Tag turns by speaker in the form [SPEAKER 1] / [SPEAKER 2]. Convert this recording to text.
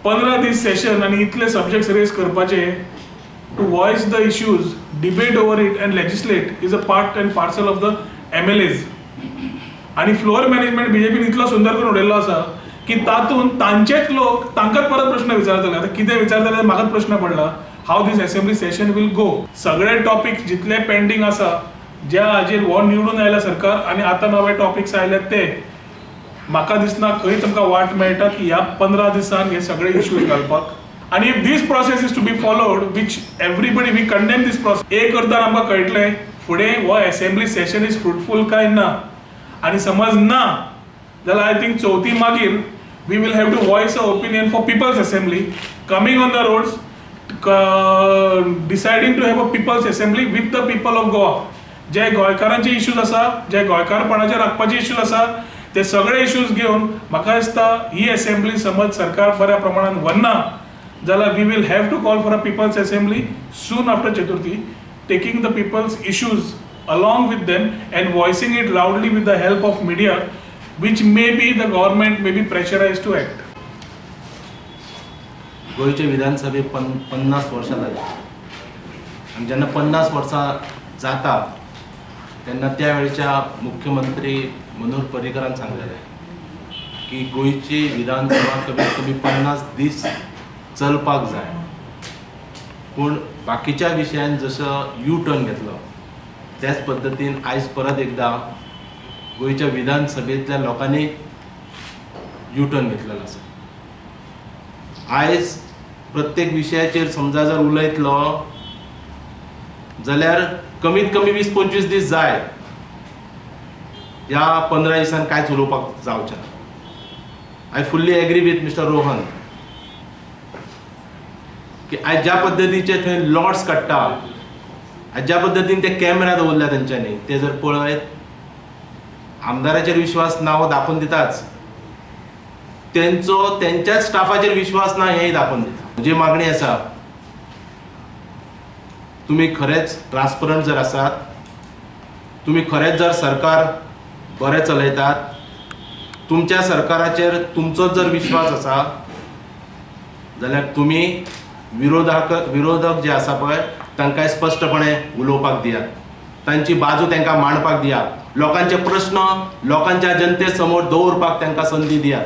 [SPEAKER 1] 15 दीस सेशन आनी इतले सब्जेक्ट्स रेज करपाचे, to voice the issues, debate over it and legislate is a part and parcel of the MLAs. आनी flour management बीजेपीन इतलो सुंदर करून उडयल्लो आसा की तातूंत तांचेच लोक तांकांच परत प्रश्न विचारतले. आतां कितें विचारतले म्हाकाच प्रश्न पडला, how this assembly session will go. सगळे टॉपिक्स जितले पेंडींग आसा ज्या हाजेर हो निवडून आयला सरकार आनी आतां नवे टॉपिक्स आयल्यात ते म्हाका दिसना खंयच आमकां वाट मेळटा की ह्या 15 दिसान हे सगळे इश्यूज घालपाक. आनी if this process is to be followed, which everybody we condemn this process, एक अर्दान आमकां कळटलें फुडें हो असेंब्ली सेशन is fruitful काय ना. आनी समज ना जाल्यार I think चवथी मागीर we will have to voice a opinion for people's assembly, coming on the roads, deciding to have a people's assembly with the people of Goa. जे गोंयकारांचे इश्यूज आसा, जे गोंयकारपणाचे राखपाचे इश्यूज आसा, ते सगळे इश्यूज घेवन म्हाका दिसता ही असेंब्ली समज सरकार बऱ्या प्रमाणान व्हरना जाल्यार we will have to call for a people's assembly soon after Chaturthi, taking the people's issues along with them and voicing it loudly with the help of media, which may be the government may be pressurized to act.
[SPEAKER 2] गोंयचे विधानसभे 50 वर्सां जाली आनी जेन्ना 50 वर्सां जाता तेन्ना त्या वेळच्या मुख्यमंत्री मनोहर पर्रीकरान सांगलेलें की गोंयची विधानसभा कमीत कमी 50 दीस चलपाक जाय. पूण बाकीच्या विशयान जसो यू टर्न घेतलो त्याच पद्दतीन आयज परत एकदां गोंयच्या विधानसभेंतल्या लोकांनी यू टर्न घेतलेलो आसा. आयज प्रत्येक विशयाचेर समजा जर उलयतलो जाल्यार कमीत कमी 20-25 दीस जाय. ह्या 15 दिसान कांयच उलोवपाक जावचें ना. I fully agree with mister Rohan की आयज ज्या पद्दतीचे थंय लॉट्स काडटा, आयज ज्या पद्दतीन ते कॅमेरा दवरल्या तेंच्यांनी, ते जर पळयत आमदाराचेर विश्वास ना हो दाखोवन दिताच, तेंचो तेंच्याच स्टाफाचेर विश्वास ना हेंय दाखोवन दिता. म्हजी मागणी आसा, तुमी खरेंच ट्रान्सपरंट जर आसात, तुमी खरेंच जर सरकार बरें चलयतात, तुमच्या सरकाराचेर तुमचोच जर विश्वास आसा जाल्यार तुमी विरोधक जे आसा पळय तांकां स्पश्टपणे उलोवपाक दियात, तांची बाजू तांकां मांडपाक दियात, लोकांचे प्रश्न लोकांच्या जनते समोर दवरपाक तांकां संदी दियात.